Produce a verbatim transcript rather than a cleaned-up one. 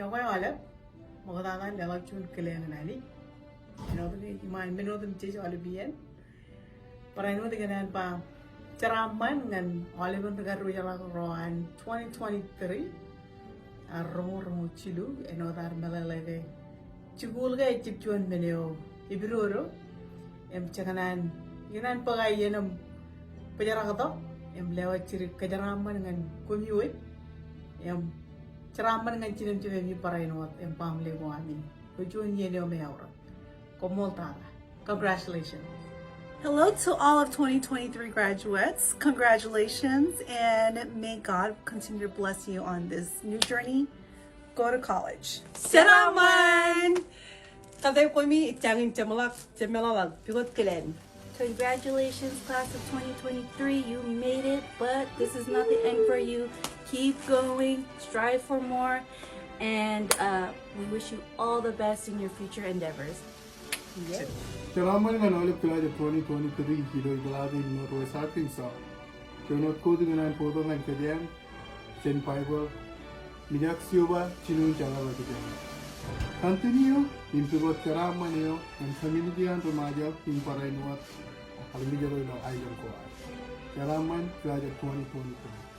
Iọkwe aolep, ṃoktata leḷọk juon kile ñan Anij. Āinwōt ke iṃaan men otemjej aolep iien. Barāinwōt ikōṇaan ba jeraaṃṃan ñan aolepen ri-kadiwōjḷọk ro an twenty twenty-three, ear roñoul roñoul jilu, āinwōt ad meḷeḷe ke jikuuḷ ke ejjab juon men eo epidodo, im jekōṇaan, ikōṇaan bōk aō iien im bōjrak tok, im lewōj jidik kajeraaṃṃan ñan koṃ wōj, im jeraaṃṃan ñan jinōm jememi barāinwōt im baaṃle ko ami. Bwe juon iien eo me eaorōk. Koṃṃool tata. Congratulations. Hello to all of twenty twenty-three graduates. Congratulations, and may God continue to bless you on this new journey. Go to college. Jeraaṃṃan! Kōttāik kōmi, ij jañin jeṃḷọk, jemeḷọkḷọk, pukot kilen. Congratulations, class of twenty twenty-three. You made it, but this is not the end for you. Keep going, strive for more, and uh, we wish you all the best in your future endeavors. Jeraaṃṃan ñan aolep class of twenty twenty-three ilo Eklati in Northwest Arkansas. Kōnono kōj ñan an bōktok ñan kōjeañ, jān Baibōḷ, mijak Jeova jinoin jeḷā kōjeañ. Continue im pukot jeraaṃṃan eo ñan community eo an ri Ṃajeḷ im barāinwōt armej ro ilo aelōñ ko ad. Jeraaṃṃan, class of twenty twenty-three.